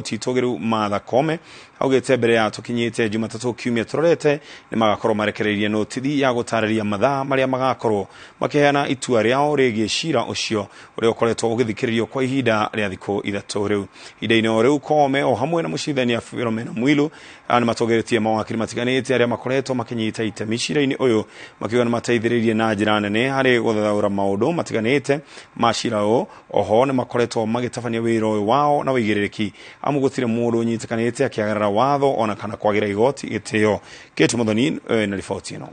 Titũgĩru Martha Koome augĩte mbere ya tũkinyĩte Jumatatũ kiumia tũrorete nĩ magakorwo marekereirie notithi ya gũtarĩria mathaa marĩa magakorwo makĩheana itua rĩao rĩgiĩ cira ũcio ũrĩa ũkoretwo ũgĩthikĩrĩrio kwa ihinda rĩa thikũ 3 rĩu. Ihinda-inĩ o rĩu Koome o hamwe na mũcirithania Philomena Mwilu nĩ matũgĩrĩtie mawakiri matiganĩte arĩa makoretwo makĩnyita itemi cira-inĩ ũyũ, makiuga nĩ mateithĩrĩirie na njĩra nene harĩ gũthathaũra maũndũ matiganĩte ma cira ũyũ. Oho nĩ makoretwo magĩtabania wĩra ũyũ wao na ũigĩrĩrĩki, amu gũtirĩ mũndũ ũnyitĩkanĩte akĩagarara watho ona kana kwagĩra igoti gĩtĩo. Kate Muthoni na riboti ĩno.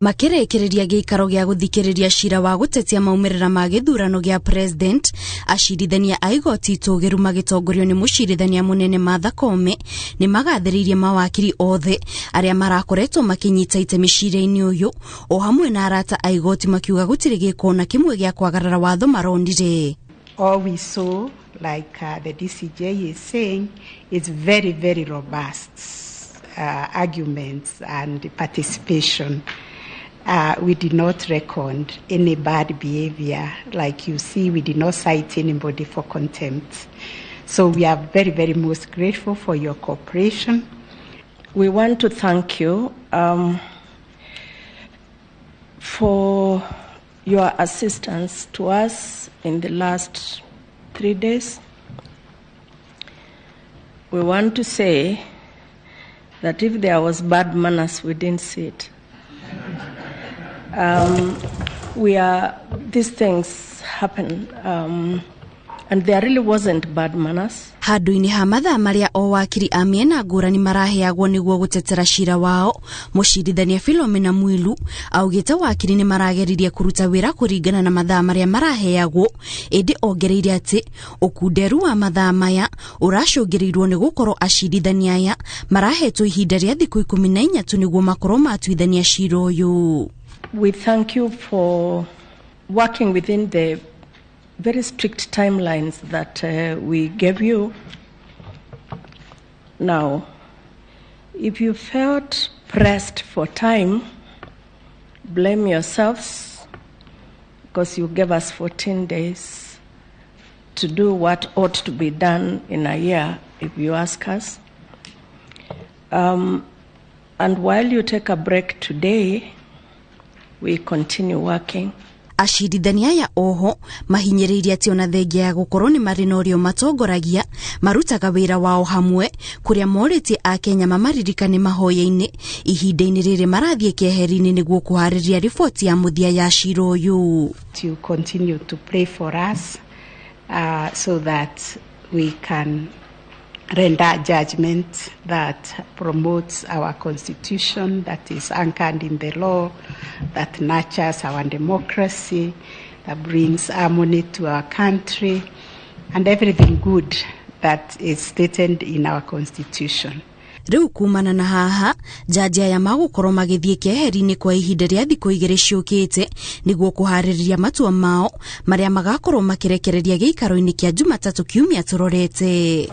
Makĩrĩkĩrĩria gĩikaro gĩa gũthikĩrĩria cira wa gũtetia maumĩrĩra ma gĩthurano gĩa president, acirithania a igoti itũgĩru magĩtongorio nĩ mũcirithania mũnene Martha Koome nĩ magathĩrĩirie mawakiri othe arĩa marakoretwo makĩnyita itemi cira-inĩ ũyũ, o hamwe na arata a igoti, makiuga gũtirĩ gĩko na kĩmwe gĩa kwagarara watho maronire. All we saw, like the DCJ is saying, is very, very robust arguments and participation. We did not record any bad behavior. Like you see, we did not cite anybody for contempt. So we are very, very most grateful for your cooperation. We want to thank you for your assistance to us in the last 3 days. We want to say that if there was bad manners, we didn't see it. These things happen, and there really wasn't bad manners. Handũ-inĩ ha mathaa marĩa o wakiri a mĩena ngũrani maraheagwo nĩguo gũtetera cira wao, mũcirithania Philomena Mwilu augĩte wakiri nĩ marageririe kũruta wĩra kũringana na mathaa marĩa maraheagwo, ĩndĩ ongereire atĩ ũkunderu wa mathaa maya ũracũngĩrĩirwo nĩ gũkorwo acirithania aya marahetwo ihinda rĩa thikũ 13 tu nĩguo makorwo matuithania cira ũyũ. We thank you for working within the very strict timelines that we gave you. Now, if you felt pressed for time, blame yourselves, because you gave us 14 days to do what ought to be done in a year, if you ask us. And while you take a break today, we continue working. Acirithania aya oho mahinyĩrĩirie atĩ ona thengia ya gũkorwo nĩ marĩ na ũrĩa matongoragia marutaga wĩra wao hamwe, kũrĩa morĩtie Akenya mamaririkane mahoya-inĩ ihinda-inĩ rĩrĩ marathiĩ keheri-inĩ nĩguo kũharĩria riboti ya mũthia ya cira ũyũ. To continue to pray for us, so that we can render judgment that promotes our constitution, that is anchored in the law, that nurtures our democracy, that brings harmony to our country, and everything good that is stated in our constitution. Rĩu kumana na haha jaji aya magũkorwo magĩthiĩ keheri-inĩ kwa ihinda rĩa thikũ 2 ciũkĩte nĩguo kũharĩrĩria matua mao marĩa magakorwo makĩrekereria gĩikaro-inĩ kĩa Jumatatũ kiumia tũrorete.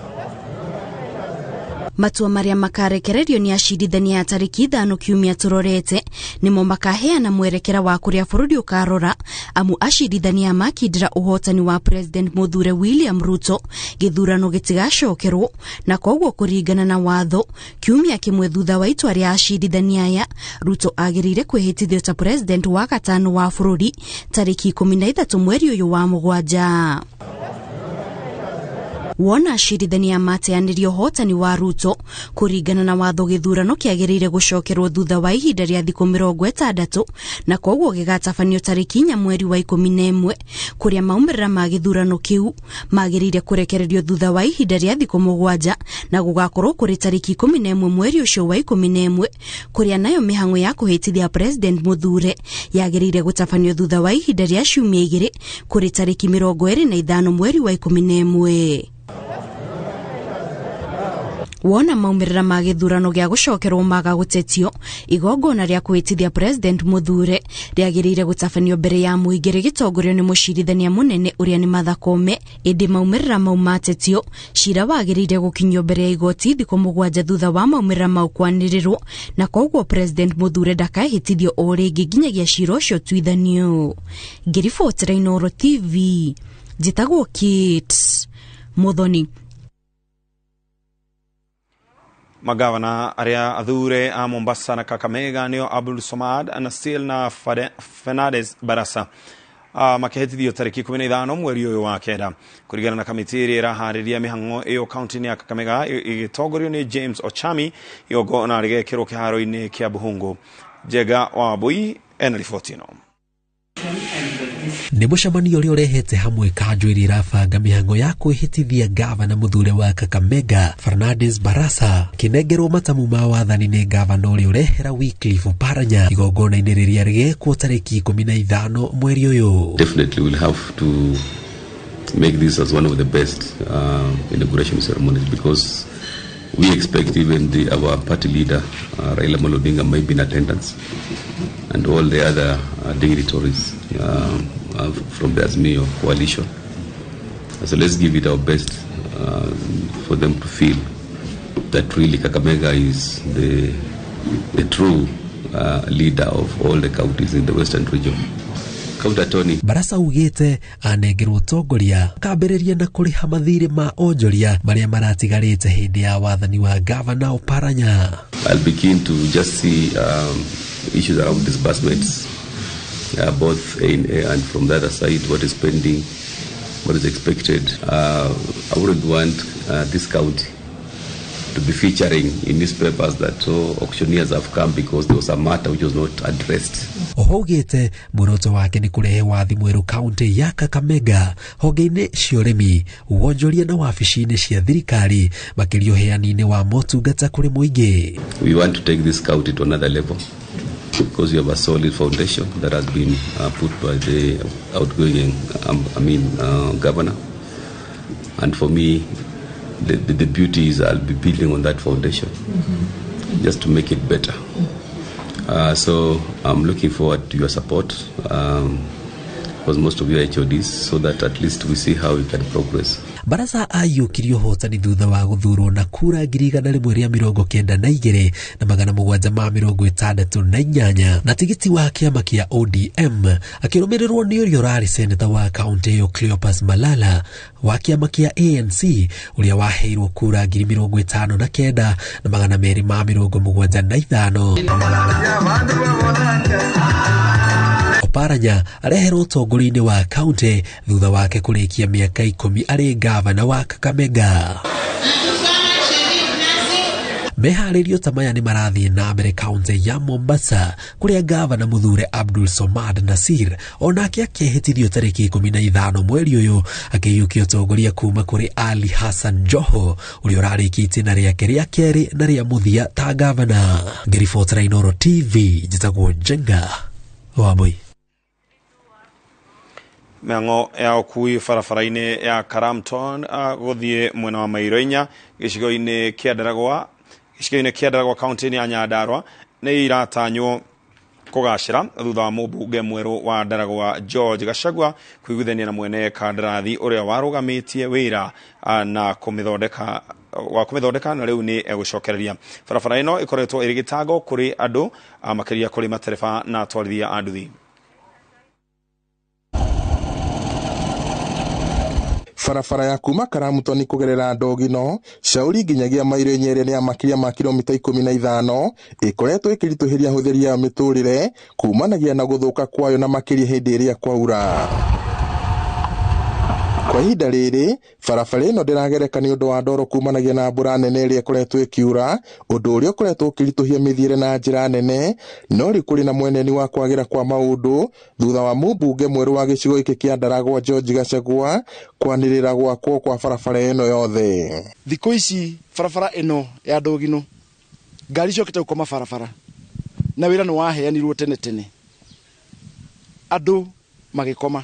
Matua marĩa makarekererio nĩ acirithania a tarĩki 5 kiumia tũrorete nĩmo makaheana mwerekera wa kũrĩa bũrũri ũkarora, amu acirithania makindĩra ũhotani wa President Mũthure William Ruto gĩthurano gĩtigacokerwo, na koguo kũringana na watho kiumia kĩmwe thutha wa itua rĩa acirithania aya Ruto agĩrĩire kwĩhĩtithio ta President wa gatano wa bũrũri tarĩki 13 mweri ũyũ wa 7. Wona acirithania mateanĩrio ũhotani wa Ruto kũringana na watho gĩthurano kĩagĩrĩire gũcokerwo thutha wa ihinda rĩa thikũ 60, na koguo gĩgatabanio tarĩki 4 mweri wa 11, kũrĩa maumĩrĩra ma gĩthurano kĩu magĩrĩire kũrekererio thutha wa ihinda rĩa thikũ 7, na gũgakorwo kũrĩ tarĩki 11 mweri ũcio wa 11, kũrĩa nayo mĩhang'o ya kũhĩtithia President Mũthure yagĩrĩire gũtabanio thutha wa ihinda rĩa ciumia 2, kũrĩ tarĩki 25 mweri wa 11. Wona maumĩrĩra ma gĩthurano gĩa gũcokerwo maga gũtetio, igongona rĩa kwĩhĩtithia President Mũthure rĩagĩrĩire gũtabanio mbere ya mũingĩ rĩgĩtongorio nĩ mũcirithania mũnene ũrĩa nĩ Martha Koome, ĩndĩ maumĩrĩra mau matetio, cira wagĩrĩire gũkinyio mbere ya igoti thikũ 7 thutha wa maumĩrĩra mau kwanĩrĩrwo, na koguo President Mũthure ndakahĩtithio o rĩngĩ nginyagia cira ũcio ũtuithanio. Ngĩribotera Inooro TV, njĩtagwo Kate Muthoni. Magavana aria athure a Mombasa na Kakamega nio Abdul Somad Nasil na Fernandez Barasa makĩhĩtithio tarĩki 15 mweri ũyũ wa kenda kũringana na kamĩtĩ ĩrĩa ĩraharĩria mĩhang'o ĩyo kaunti-inĩ ya Kakamega ĩgĩtongorio nĩ James Ochami igongona rĩgekĩrwo kĩharo-inĩ kĩa Buhungu. Njega wa Mbui ena riboti ĩno. Nĩ mũcemanio ũrĩa ũrehete hamwe kanjũ ĩrĩa ĩrabanga mĩhang'o ya kwĩhĩtithia gavana mũthure wa Kakamega Fernandes Barasa kĩnengerwo matamu ma wathani nĩ gavana ũrĩa ũrehera Wycliffe Oparanya igongona-inĩ rĩrĩa rĩgekwo tarĩki 15 mweri ũyũ. Definitely we'll have to make this as one of the best inauguration ceremonies because we expect even our party leader Raila Amolo Odinga may be in attendance and all the other dignitaries from the Azimio coalition. So let's give it our best for them to feel that really Kakamega is the true leader of all the counties in the Western region. County Attorney Barasa ugite anengerwo ũtongoria akambĩrĩria na kũrĩha mathirĩ ma onjoria marĩa maratigarĩte hĩndĩ ya wathani wa Gavana Oparanya. I'll be keen to just see issues around disbursements, both A&A and from the other side, what is pending, what is expected. I wouldn't want this county to be featuring in newspapers that auctioneers have come because there was a matter which was not addressed. Oho ugite muoroto wake ni kurehe wathi mweru kaunti ya Kakamega honge-inĩ cia ũrĩmi, wonjoria na wabici-inĩ cia thirikari, makĩria ũheani-inĩ wa motungata kũrĩ mũingĩ. We want to take this county to another level because we have a solid foundation that has been put by the outgoing governor. And for me, the beauty is I'll be building on that foundation just to make it better. So I'm looking forward to your support, because most of you are HODs, so that at least we see how we can progress. Barasa aiyũkirie ũhotani thutha wa gũthurwo na kura 192 na 768 na tigiti wa kĩama kĩa ODM, akĩrũmĩrĩrwo nĩ ũrĩa ũrarĩ seneta wa kaunti ĩyo Cleopas Malala wa kĩama kĩa ANC ũrĩa waheirwo kura 59 na 275. Oparanya areherwo ũtongoria-inĩ wa kaunti thutha wake kũrĩkia mĩaka 10 arĩ gavana wa Kakamega. Meharĩrio ta maya nĩ marathiĩ na mbere kaunti ya Mombasa kũrĩa gavana mũthure Abdul Somad Nasir onake akĩhĩtithio tarĩki 15 mweri ũyũ akĩiyũkia ũtongoria kuma kũrĩ Ali Hassan Joho ũrĩa ũrarĩkia itĩna rĩake rĩa kerĩ na rĩa mũthia ta gavana. Ngĩribotera Inooro TV, njĩtagwo Njenga wa Mbui. Mĩhang'o ya ũkui barabara-inĩ ya Karamton gũthiĩ mwena wa Mairo inya gĩcigo-inĩ kĩa Ndaragwa kaunti-inĩ ya Nyandarua nĩ iratanywo kũgacĩra thutha wa mũmbunge mwerũ wa Ndaragwa George Gachagua kũiguithania na mwene kandarathi ũrĩa warũgamĩtie wĩra na kũmĩthondeka na rĩu nĩ egũcokereria. Barabara ĩno ĩkoretwo ĩrĩ gĩtango kũrĩ andũ makĩria kũrĩ matereba na atwarithia a nduthi. Barabara ya kuma Karamutoni kugerera Ndogino Shauri nginyagia mairo inya ĩrĩa nĩ ya makĩria ma kilomita 15 ĩkoretwo ĩkĩritũhĩria ahũthĩri a mĩtũrĩre kumanagia na gũthũka kwayo na makĩria hĩndĩ ĩrĩa kwaura. Kwa ihinda rĩrĩ barabara ĩno ndĩragereka nĩ ũndũ wa ndoro kumanagia na mbura nene ĩrĩa ĩkoretwo ĩkiura, ũndũ ũrĩa ũkoretwo ũkĩritũhia mĩthiĩre na njĩra nene. No rĩu kũrĩ na mweneni wa kwagĩra kwa maũndũ thutha wa mũmbunge mwerũ wa gĩcigo gĩkĩ kĩa Ndaragwa George Gachagua kwanĩrĩra gwakwo kwa barabara ĩno yothe. Thikũ ici barabara ĩno ya Ndogino ngari ciokĩte gũkoma barabara na wĩra nĩ waheanirwo tene tene, andũ magĩkoma.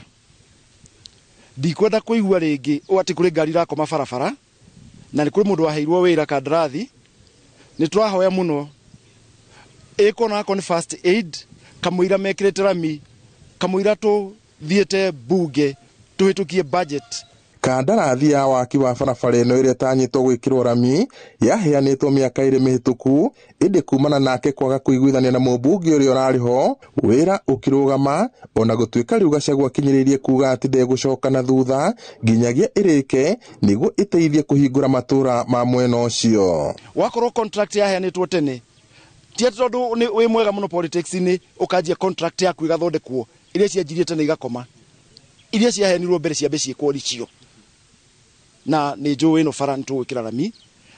Ndikwenda kũigua rĩngĩ ũ atĩ kũrĩ ngari irakoma barabara na nĩ kũrĩ mũndũ waheirwo wĩra kandarathi. Nĩ tũrahoya mũno ĩkwo na akorwo nĩ first aid kamũira mekĩrĩte rami, kamũira tũthiĩte bunge tũhĩtũkie budget. Kandarathi ya waki wa barabara ĩno ĩrĩa ĩtanyĩtwo gwĩkĩrwo rami yaheanĩtwo mĩaka ĩrĩ mĩhĩtũku, ĩndĩ kumana nake kwaga kũiguithania na mũmbunge ũrĩa ũrarĩ ho wĩra ũkĩrũgama, ona gũtuĩka rĩu Gachagua akinyĩrĩirie kuga atĩ ndegũcoka na thutha nginyagia ĩrĩke nĩguo ĩteithie kũhingũra matũra ma mwena ũcio. Wakorwo contract yaheanĩtwo tene, ti atĩ tondũ wĩ mwega mũno politics-inĩ ũkanjia contract yaku ĩgathondekwo, iria cianjirie tene igakoma, iria ciaheanirwo mbere ciambe ciĩkwo ricio. Na nĩ njũĩ ĩno bara nĩ tũgwĩkĩra rami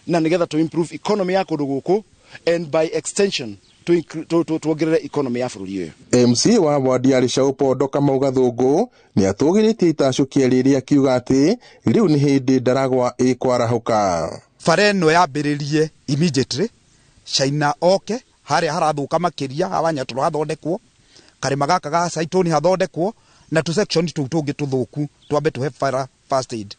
na nĩgetha to improve economy ya kũndũ gũkũ and by extension tuongerere economy ya bũrũri ũyũ. MC wa wadi ya Rĩcaũ Pondo Kamau Gathũngũ nĩ atũgĩrĩtie itacũkia rĩrĩ akiuga atĩ rĩu nĩ hĩndĩ Ndaragwa ĩkwarahũka. Bara ĩno yambĩrĩrie immediately, China oke harĩa harathũka makĩria hawa Nyatũrũ hathondekwo, karĩma gaka ga Saitoni hathondekwo, na tũ section tũu tũngĩ tũthũku twambe tũhe bara first aid.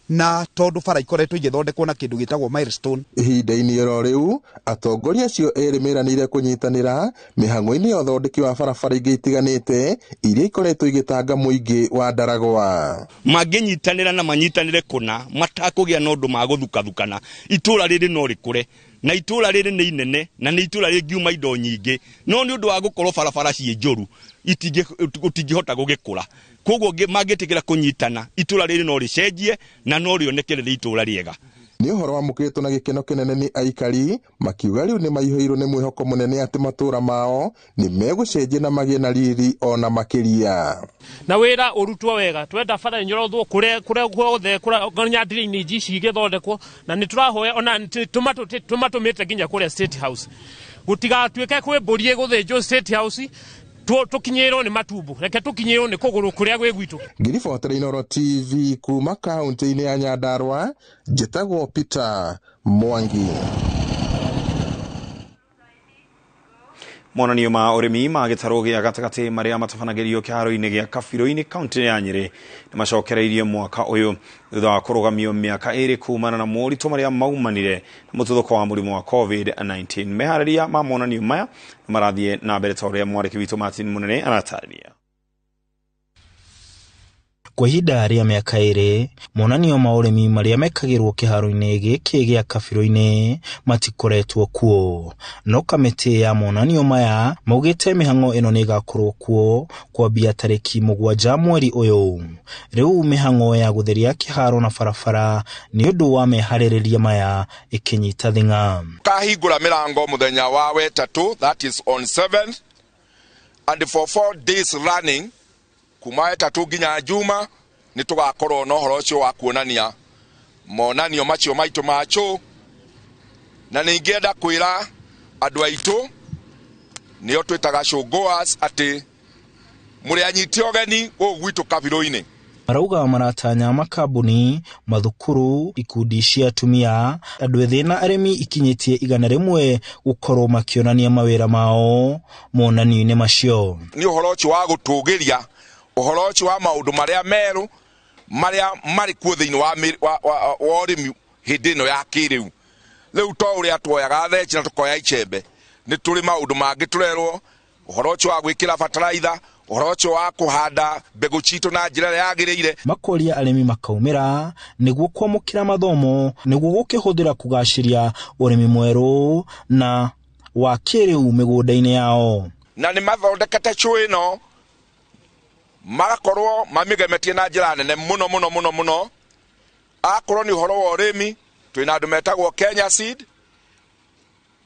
Na tondũ bara ikoretwo igĩthondekwo na kĩndũ gĩtagwo milestone. Ihinda-inĩ oro rĩu atongoria acio erĩ meranĩire kũnyitanĩra mĩhang'o-inĩ ya ũthondeki wa barabara ingĩ itiganĩte iria ikoretwo igĩtanga mũingĩ wa Ndaragwa. Mangĩnyitanĩra na manyitanĩre kũna matakũgĩa na ũndũ magũthukathukana, itũra rĩrĩ no rĩkũre, na itũra rĩrĩ nĩ inene na nĩ itũra rĩngiuma indo nyingĩ, no nĩ ũndũ wa gũkorwo barabara ciĩ njũru gũtingĩhota gũgĩkũra. Koguo mangĩtĩkĩra kũnyitana itũra rĩrĩ no rĩcenjie na no rĩoneke rĩrĩ itũra rĩega. Nĩ ũhoro wamũkĩrĩtwo na gĩkeno kĩnene nĩ aikari makiuga rĩu nĩ maihũirwo nĩ mwĩhoko mũnene atĩ matũra mao nĩ megũcenjia na magĩe na riri ona makĩria. Na wĩra ũrutwo wega, twenda bara ĩnyorothwo kũrĩa guothe nyandiria-inĩ ici igĩthondekwo, na nĩ tũrahoya ona tũmatũmĩte nginya kũrĩa State House, gũtigatuĩke kwĩ mbũri ĩgũthĩnjwo State House tũkinyĩrwo nĩ matumbo, reke tũkinyĩrwo nĩ kũgũrũ kũrĩa gwĩ gwitũ. Ngiribotera Inooro TV kuma kaunti-inĩ ya Nyandarua, njĩtagwo Peter Mwangi. Monanio ma ũrĩmi ma gĩtarũ gĩa gatagatĩ marĩa matabanagĩrio kĩharo-inĩ gĩa Kabirũ-inĩ kaunti ya Nyĩrĩ nĩ macokereirie mwaka ũyũ thutha wa kũrũgamio mĩaka ĩrĩ kumana na moritũ marĩa maumanire na mũtuthũko wa mũrimũ wa COVID-19. Meharĩria ma monanio maya nĩ marathiĩ na mbere ta ũrĩa mwandĩki witũ Martin Mũnene aratarĩria. Kwa ihinda rĩa mĩaka ĩrĩ, monanio ma ũrĩmi marĩa mekagĩrwo kĩharo-inĩ gĩkĩ gĩa Kabirũ-inĩ matikoretwo kuo, no kamĩtĩ ya monanio maya maugĩte mĩhang'o ĩno nĩ ĩgakorwo kuo kwambia tarĩki 7 mweri ũyũ. Rĩu mĩhang'o ya gũtheria kĩharo na barabara nĩ ũndũ wa meharĩrĩria maya ĩkĩnyita thing'a. Kahingũra mĩrango mũthenya wa wetatũ, that is on 7th, and for 4 days running kuma wetatũ nginya Juma nĩ tũgakorwo na ũhoro ũcio wa kuonania monanio macio maitũ macho. Na ningĩenda kwĩra andũ aitũ nĩo twĩtaga showgoers atĩ mũrĩ anyiti ũgeni gũkũ gwitũ Kabirũ-inĩ. Marauga maratanya makambuni, mathukuru, ikundi cia atumia, andũ ethĩ na arĩmi ikinyĩtie 100 gũkorwo makĩonania mawĩra mao monanio-inĩ macio. Nĩ ũhoro ũcio wa gũtũgĩria ũhoro ũcio wa maũndũ marĩa merũ marĩa marĩ kuo thĩinĩ wa ũrĩmi hĩndĩ ĩno ya kĩrĩu. Rĩu to ũrĩa tuoyaga theci na tũkoya icembe, nĩ tũrĩ maũndũ mangĩ tũrerwo, ũhoro ũcio wa gwĩkĩra bataraitha, ũhoro ũcio wa kũhanda mbegũ citũ na njĩra ĩrĩa yagĩrĩire. Makoria arĩmi makaumĩra nĩguo kwamũkĩra mathomo nĩguo gũkĩhũthĩra kũgacĩria ũrĩmi mwerũ na wa kĩrĩu mĩgũnda-inĩ yao. Na nĩ mathondekete cũĩ ĩno magakorwo mamĩgemetie na njĩra nene mũno mũno mũno mũno. Akorwo nĩ ũhoro wa ũrĩmi twĩna andũ metagwo Kenya Seed,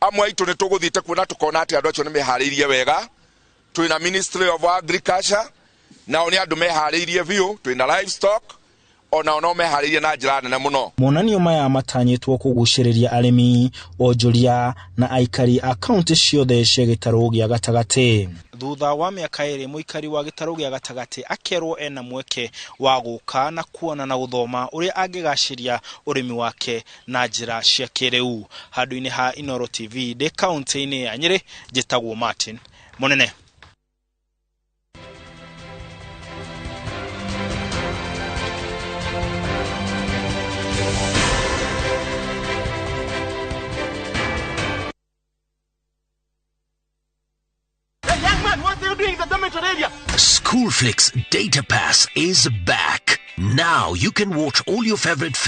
amwe aitũ nĩ tũgũthiĩte kuona tũkona atĩ andũ acio nĩ meharĩirie wega. Twĩna Ministry of Agriculture, nao nĩ andũ meharĩirie biũ. Twĩna livestock, onao no meharĩirie na njĩra nene mũno. Monanio maya matanyĩtwo kũgucĩrĩria arĩmi, onjoria na aikari a kaunti ciothe cia gĩtarũ gĩa gatagatĩ. Thutha wa mĩaka ĩrĩ, mũikari wa gĩtarũ gĩa gatagatĩ akerwo ena mweke wa gũka na kuona na gũthoma ũrĩa angĩgacĩria ũrĩmi wake na njĩra cia kĩrĩu. Handũ-inĩ ha Inooro TV ndĩ kaunti-inĩ ya Nyĩrĩ, njĩtagwo Martin Mũnene. Schoolflix Data Pass is back. Now you can watch all your favorite films.